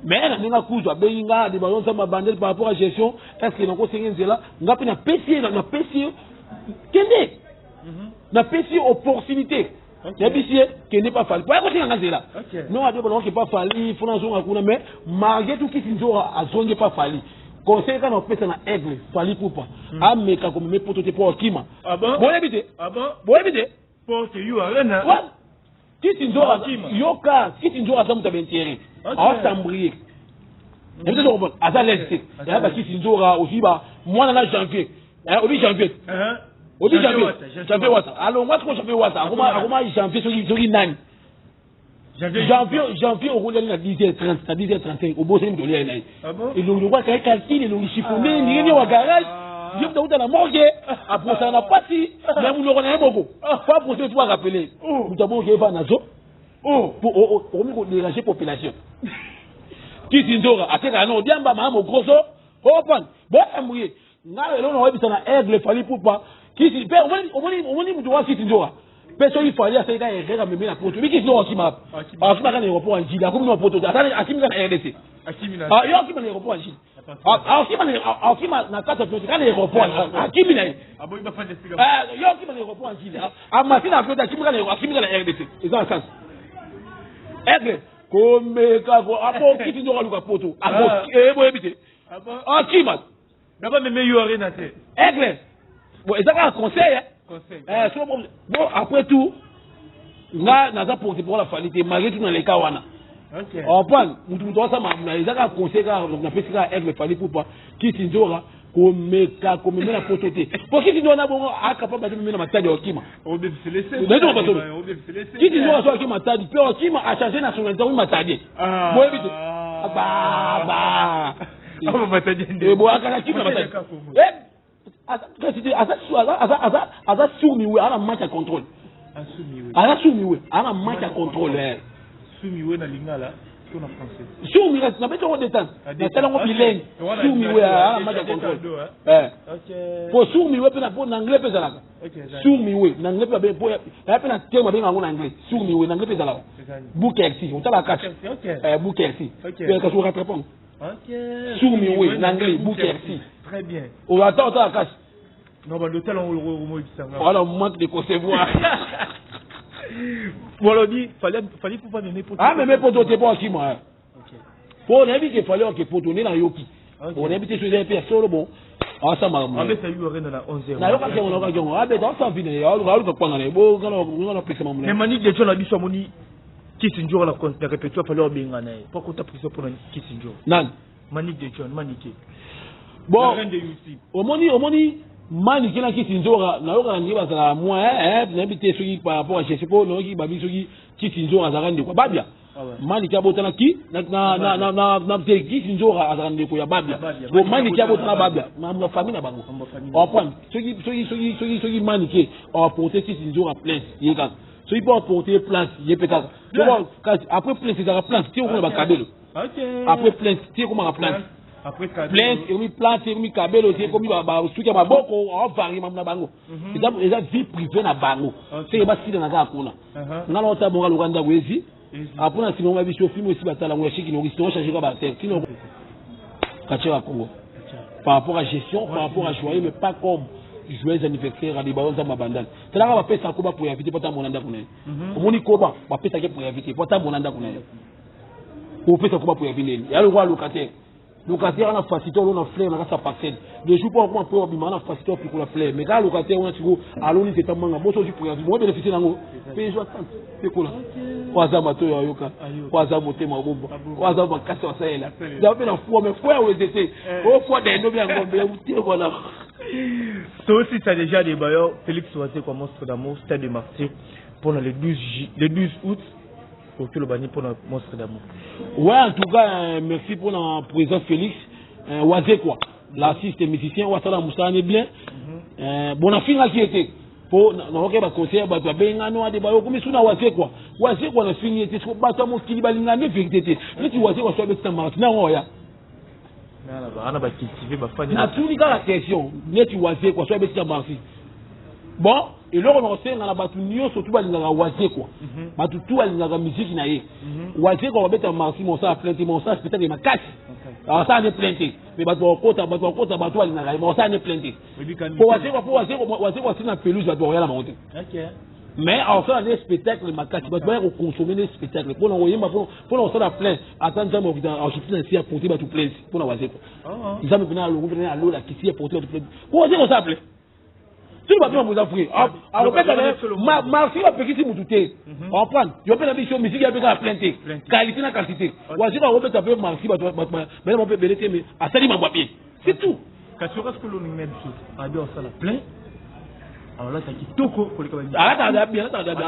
Mais na ndenge akuzu abengi nga Adebayo nzambe abandali par rapport à gestion, est ce que nakosenga nzela? Nga mpe napesi ye, napesi ye kende, napesi ye opportunité, nayebisi ye kende pa Fally po aya kosenga nga nzela. Non, Adebayo nakoke pa Fally, fona azonga kuna. Mais malgré tout, kisi nzoka azongi pa Fally. Conseil kaka na kopesa na Aigle Fally Ipupa, ameka komeme poto te mpo akima. Boyebi te, boyebi te. Kisi nzoka, yoka, kisi nzoka aza moto ya baintérêt, aosambrie aza lese te. Eya bakisi nzoka ozwi ba mwana na Janvier, obi Janvier, obi Janvier, Janvier Wata alongwa siko. Janvier Wata akoma Janvier soki nani Janvier, Janvier okoliali na 10 h 30, na 10 h 35 obosani moto oliali na ye. Elongi lokola kaye calcul, elongi chiffonné ndenge nini wa garage. Ye moto auta na morgue, aprosaka na pasi na monoko na ye moko po aprose po arappeler moto abongoki eva nazo okomi kodéranger population. Kisi nzoka atekaka na odiamba maa mogroso, oprendre boyambuye. Ngai eloko na oyebisa na Aigle Fally Ipupa, kisi mpe omoni moto wa kisi nzoka mpe soki Fally asali ka erreur amemi na poto, bikisi nzoka akima, akimaka na aéroport ya Njili, akomi na poto te, akimi kaka na RDC. Yo akima na aéroport ya Njili, akima na kati ya avion te, kaka na aéroport akimi na ye. Yo akima na aéroport ya Njili, amasi na avion te, akimi kaka, akimi kaka na RDC. Eza na sens Aigle komeka apo kiti nzoka aluka poto, boyebi te, akima. Naba meme yo arena te. Aigle, bon, eza kaka conseil. So bon, après tout nga naza porte parole afali te, malgré tout naleka wana comprendre mutu asala makambo na ye. Eza kaka conseil kaka napesi kaka Aigle Fally Ipupa, kisi nzoka komeka komemela poto te, po kisi nzoka na bongo acapable ate meme na Matadi ya okima. Kisi nzoka so aki Matadi mpe okima, achange nationalité, akomi Matadi, boyebi te baba. Boyakaka kima na Matadi. Aza sourd-muet, aza na manque ya contrôle. Aza sourd-muet, aza na manque ya contrôle. Sourd-muet na lingala to na français? Sourd-muet nabeti yango détente, nasala yango bilingue. Sourd-muet, aza na manque ya contrôle. Po sourd-muet mpe na anglais mpe ezalaka sourd-muet. Na anglais mpe aya mpe na terme babenga yango na anglais sourd-muet. Na anglais mpe ezalaka Booker T. Otalaka kati Booker T, kasi orattrape yango. Sourd-muet na anglais, Booker T. Très bien. Ata otala kasi. Non, bandotala omoyebisanga. Voilà, manque de concevoir. Bolobi Fally Ipupa meme poto. Ah, meme poto te, po akima. Po nayebi ke Fally oke poto nde nayoki. Bon, nayebi te so eza mpe ya solo. Bon, awasa makambo. Abeta yu arena na 11. Nayokaki yango, nayokaki yango. Abeta, asala vi na ye, aluka kwanga na ye. Bo ngana napesa mamu. Mais Manique de John na biso amoni Kisi Njora na répétition, Fally obenga na ye po akota prison mpona Kisi Njora. Nani? Manique de John, Manike. Bon, omoni Manike na Kisi Nzora, nayokaka ndenge bazalaka mwa, nayebi te soki par rapport à gestion, mpo nayoki babi soki Kisi Nzora azalaka ndeko Babia. Manike abotana ki na te, Kisi Nzora azalaka ndeko ya Babia. Bo Manike abotana Babia, mambo ya famille na bango. Comprendre, soki Manike aporte Kisi Nzora plainte, ye kaka. Soki mpo aporte plainte, ye mpe kaka. Kasi après plainte ezalaka plainte ti okona bakabelo. Après plainte ti ekomaka plainte, plainte ekomi plainte, ekomi kabelo ti ekomi basuki ya maboko. Aovarie mambo na bango, eza vie privée na bango. Seke basila na kaka kuna. Nga na ota bonga loka ndako ezi apres na nsima ngo biso film esi batala yango ya shiki noki sino change ka baacteur sino quartier ya Congo par rapport à gestion, par rapport à joyeux, mais pas comme joyeux anniversaire Adebayo Nzambe abandani. Talaka, bapesaka koba po ya vite po atambola ndako na ye. Omoni, koba bapesaki po ya vite po atambola ndako na ye. Opesa koba po ya vineni ya lokwa locataire. Locataire wana facilité olona fleur na kati ya parcelle le jour mpo akoma mpo abima wana, facilité opikola fleur. Mais kaka locataire wana siko aloni nzeta manga boso ozwi préavis, mo bénéficie nango mpe ezwa tante mpe kola. Po aza matoyo ayoka, po aza motema obomba, po aza makasi asalela za mpe na foi. Mais foi ya weze te, o foi dendo mpe ya ngombe te. Voilà. Tosisa déjà Adebayor Félix Wazekwa, Monstre d'Amour, stade de Martyr mpona le 12 le 12 août. Okoloba nini mpona Monstre d'Amour? Ouais, en tout cas, merci pour la président Félix Wazekwa, l'artiste musicien wasala mosala ne bien. Bon, nafingaki ye te, mpo nakoki baconseil ya bato babengano Adebayo okomi suna Wazekwa. Wazekwa nafingi ye te. Siko bato ya mokili balinga nde vérité te. Neti Wazekwa so abetisa marti nango oya. Ana bacultive bafani. Natuni kaka question. Neti Wazekwa so abetisa marti, bon, eloko na kosenga na bato nyonso tu balingaka Wazekwa, bato tu balingaka miziki na ye, Wazekwa babeta marti, mosala plein te, mosala spectacle makasi, asala ne plein te. Mais bato bakokota, bato bakokota, bato balingaka ye, mosala ne plein te. Po Wazekwa, po Wazekwa asili na pelouse, bato bakoyala bango te. Mais akosala nde spectacle makasi, bato baya koconsommer nde spectacle mpona koyemba, mpona kosala plein. Ata Nzambe akiti na si aporte bato plainte mpona Wazekwa, Nzambe mpena alongo mpena alola akiti aporte bato plainte po Wazekwa osala plein. Soki bato bango eza vrai, akobeta marché, bapekisi mutu te. Comprendre, yo mpe na biso misiki ya mpe kaka plein te, qualité na quantité. Wazekwa akobeta mpe marché, bato bayeba mpe ebele te, mais asali mambo ya bien, c'est tout. Kasi oka sikoyo olingi na biso abi osala plein, alata kitoko koleka. Alataka bien, alataka bien,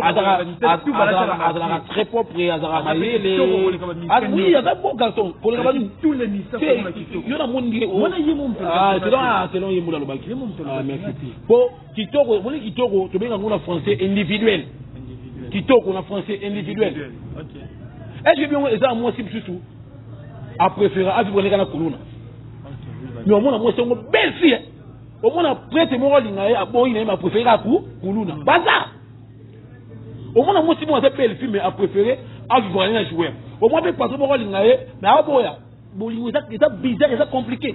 azalaka très propre, azalaka mayele. Oui, aza bon garçon koleka. Tous les musiciens. Yo namoni ndenge selon ye molo alobaki. Merci. Po kitoko, omoni kitoko tobenga yango na français individuel. Kitoko na français individuel. Est ce que biongo eza mwasi mosusu apréférer avivre ndenge na kuluna? Mais omona mwasi yango belle fille, omona prêtre moko alinga ye, aboyi na ye, mais apréféré kaka kuluna. Baza omona mwasi moko aza belle fille, mais apréféré avivre na joueur. Omona mpe patron moko alinga ye, mais aboya. Bolingo eza bizarre, eza compliqué.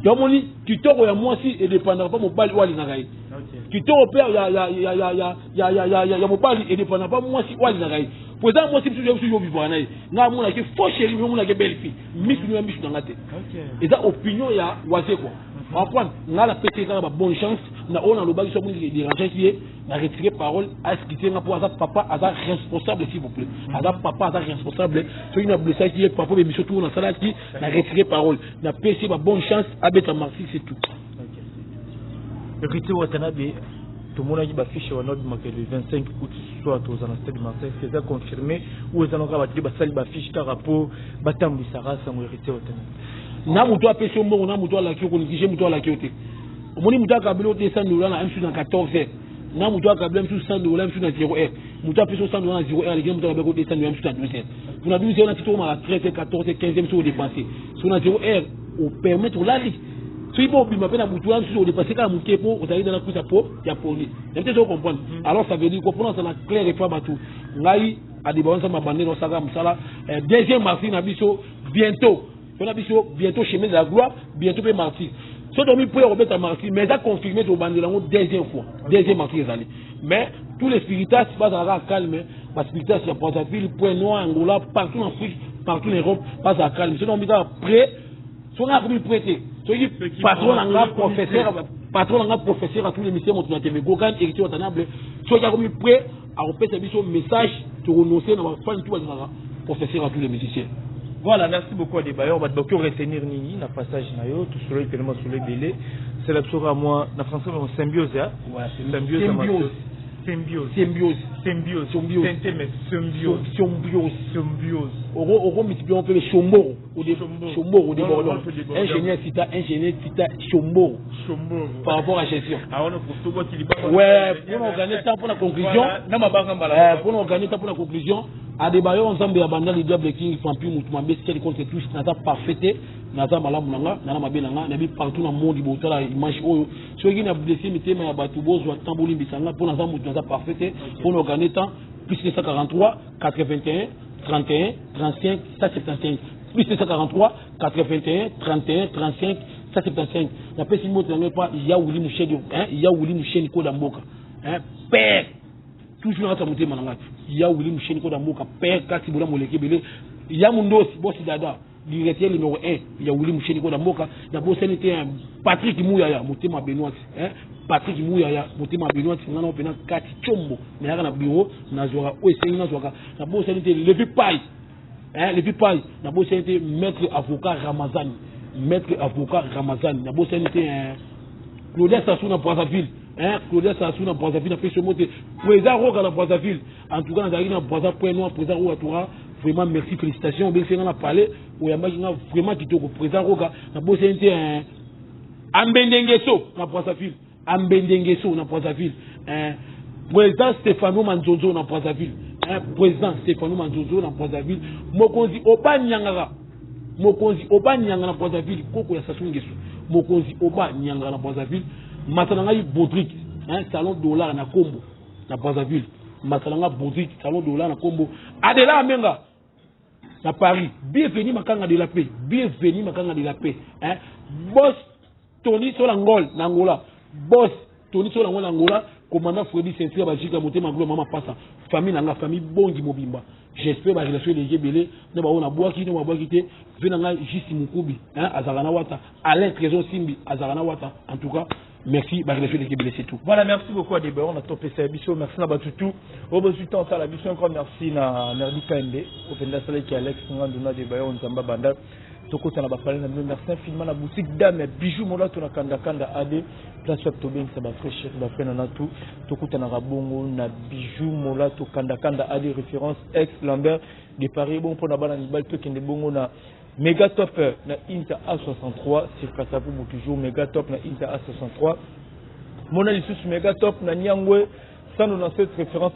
Yo omoni kitoko ya mwasi edépendaka mpa mobali oyo alingaka ye. Kitoko mpe ya mobali edépendaka mpa mwasi oyo alingaka ye. Po eza mwasi mosusu ya mosusu yo vivaka na ye, ngai amonaki faux chéri, mi omonaki belle fille, misu no ya misu na nga te. Eza opinion ya Wazekwa. Comprendre, ngai napesi kaka ba bonne chance na oyo nalobaki. So amoni dérangeaki ye, na retire parole, aexpliquer nga, mpo aza papa, aza responsable. S'il vous plaît, aza papa, aza responsable. Soki na blessaki ye, papa, bémission tout nasalaki, na retire parole, napesi ye ba bonne chance, abeta marsi, c'est tout. Héritier Watanabe. Tomonaki bafiche wana obimaka le 25 août soir, toza na Stade Martyrs. Eza confirmé ou eza naka bato basali bafiche kaka mpo batambwisaka sango Héritier Watanabe? Na moto apesi yo mbongo, na moto alaki yo, konéglige moto alaki yo te. Omoni, moto akabeli yo te 100 $ na msu na 14 heures, na moto akabeli msu 100 $ msu na 0 heure. Moto apesi yo 100 $ na 0 heure aleki na moto akabeli yo 200 $ msu na 12 heures. Mpona 12 heures na ti tokomaka 13 heures, 14 heures, 15 heures msu odépense. So na 0 heure opermettre olali, soki mpo obima mpe na butu wana mosusu odépense kaka moke mpo ozali nana kusa po ya poni nabi te. Comprendre? Alors ça veut dire quoi? Mpona ozala clair epa bato, ngai Adebayo Nzambe abandeli osaka mosala deuxième martyr na biso bientôt, mpona biso bientôt chemin de la gloire, bientôt mpe martyr. So tomi mpo ya kobeta martyr, mais eza confirmé, tobandela yango deuxième fois, deuxième martyr ezali. Mais tous les spiritas bazalaka calme, baspiritas ya Brazzaville, Point Noir, Angola, partout en Afrique, partout en Europe, bazala calme. So tomi kaka prêt, soki akomi prêt te, soki patron na nga professeur, patron na nga professeur à tous les mystères, moto na tembe Gogan Héritier Watanabe, soki akomi prêt, akopesa biso message, tokononce na bafani tu balingaka professeur à tous les musiciens. Voilà, merci beaucoup Adebayor. Bato bakoki retenir nini na passage na yo? Tosololi tellement solo ebele. C'est la biso moi na français on symbiose, hein? Ouais, symbiose. Symbiose. Symbiose. Symbiose. Symbiose. Symbiose. Mais symbiose. Symbiose. Symbiose. Oko multiplier on peut le chomboro. Chomboro au débordant. Ingénieur Sita, ingénieur Sita Chomboro. Chomboro. Par rapport à gestion. Ah, on a pour tout qui Ouais, pour nous gagner temps pour la conclusion. Non, ma pour nous gagner temps pour la conclusion. Adebayo Nzambe ya banda, le diable king vampire, mutu mabe ciel contre tous. Naza parfait te, naza malamu na nga, nana mabe na nga nayebi. Partout na monde botala image oyo, soki na blessé mitema ya bato, bozwa temps bolimbisa nga mpo naza mutu, naza parfait te. Mpo na gagner temps, plus 243 81 31 35 175, plus 243 81 31 35 175. Napesi mbote na ngai mpa ya Wili Musheni, ya Wili Musheni koda mboka, père toujours na kati ya motema na ngai, ya Wili Musheni koda mboka, père kati bola moleki ebele, ya Mundosi, bosi dada, directeur numéro 1 ya Wili Musheni koda mboka. Nabosani te Patrick Muyaya, motema Benoit, Patrick Muyaya, motema Benoit, ngai na mpena kati tshombo nayaka na bureau, nazwaka oyo esengi nazwaka. Nabosani te Levi Pai, Levi Pai. Nabosani te maître avocat Ramazani, maître avocat Ramazani. Nabosani te Claudia Sassou na Brazzaville, Claudia Sassou na Brazzaville. Napesi yo mbote, président Roga na Brazzaville. En tout cas nazalaki na Brazza, Point Noir, président Roga Toura, vraiment merci, félicitations. Obengisi nga na palais, oyambaki nga vraiment kitoko, président Roga. Nabosani te Ambendengeso na Brazzaville, Ambendengeso na Brazzaville, président Stéphano Manzonzo na Brazzaville, président Stéphano Manzonzo na Brazzaville, mokonzi Obanyangaka, mokonzi Obanyanga na Brazzaville, koko ya Sassou Nguesso, mokonzi Obanyanga na Brazzaville, masa na ngai Baudric, salon dollar na Kombo na Brazzaville, masa na ngai Baudric, salon dollar na Kombo, Adela Amenga na Paris, bienvenue Makanga de la paix, bienvenue Makanga de la paix, hein? Boss Tony Sola Ngol na Angola, boss Tony Sola Ngol na Angola, commandant Fredi Ceinture Bajika, motema glo mama pasa, famille na nga, famille Bongi mobimba. J'espère ba relation eleki ebele na bango, nabwaki no babwaki te ve na ngai Juste Mokubi, hein, azalaka na Wata, Alain Trésor Simbi azalaka na Wata. En tout cas merci, ba relation eleki ebele, c'est tout. Voilà, merci beaucoup Adebayor, on a topesa biso. Merci na batutu oyo bozwi temps osala biso. Encore merci na Merdi Kande openda asalaki Alex Ngandu na Adebayor Nzamba banda tokota na bapale na bino. Merci infiniment na boutique dame ya bijou molato na Kandakanda ad place wapi tobengisa bafrai chéri, bafrai nana tu tokutanaka bongo na bijou molato Kandakanda ad référence ex Lambert de Paris. Bongo mpona bana mibali, tokende bongo na Méga Top na Inter A63 sur Kasavubu, toujours Méga Top na Inter A63. Mona lisusu Méga Top na Nyangwe 197 référence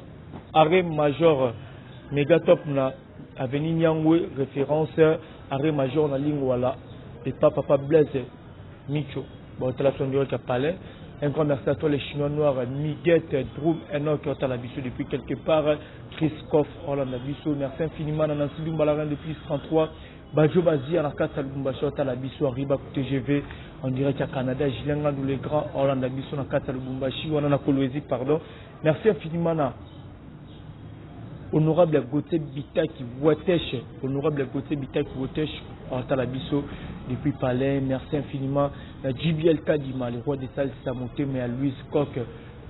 arrêt Major, Méga Top na avenue Nyangwe référence arrêt Major na Lingwala epa papa Blaise Micho baotala biso direct ya palais. Un grand merci à toi les Chinois noirs, Miguel Droum Enoch otala biso depuis quelque part, Chris Koff Holland biso. Merci infiniment na Nancy Dumba la reine de plus 33 Bajo Bazia na kati ya Lubumbashi otala biso, Ariba TGV en direct ya Canada, Julien Ngandou le grand Hollande biso na kati ya Lubumbashi wana na Kolwezi, pardon. Merci infiniment na honorable Gauthier Bitaki Watesh, honorable Gauthier Bitaki Watesh otala biso depuis palais. Merci infiniment na JBL Kadima, le roi des salsa, motema ya Louise Coq,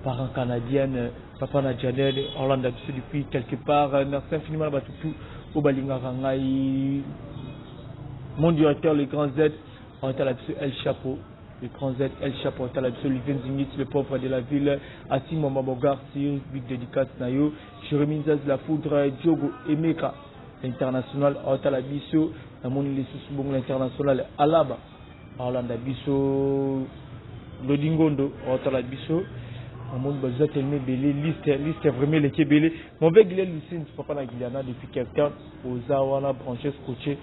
parent canadienne, papa na Janel Hollande biso depuis quelque part. Merci infiniment na bato tout oyo balingaka ngai, mon directeur le grand Z otala biso, El Chapeau. Le grand Z, El Chapo otala biso, Olivier Nzingiti, le pauvre de la ville, Atim Mwamba Bogar, Sir, big dédicace na yo, Jérémy Nzaz la foudre, Diogo Emeka, l'international otala biso, namoni lisusu bongo l'international Alaba, aolanda biso, Lodi Ngondo otala biso, namoni baza tellement ebele, liste vraiment eleki ebele. Mauvais Gilel Lucine, papa na Giliana depuis Cape Town, oza wana branché scotché.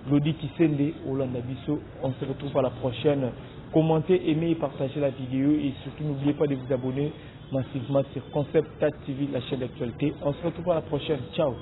Lodi Kisende, olanda biso, on se retrouve à la prochaine. Commentez, aimez et partagez la vidéo et surtout n'oubliez pas de vous abonner massivement sur Concept TV, la chaîne d'actualité. On se retrouve à la prochaine. Ciao.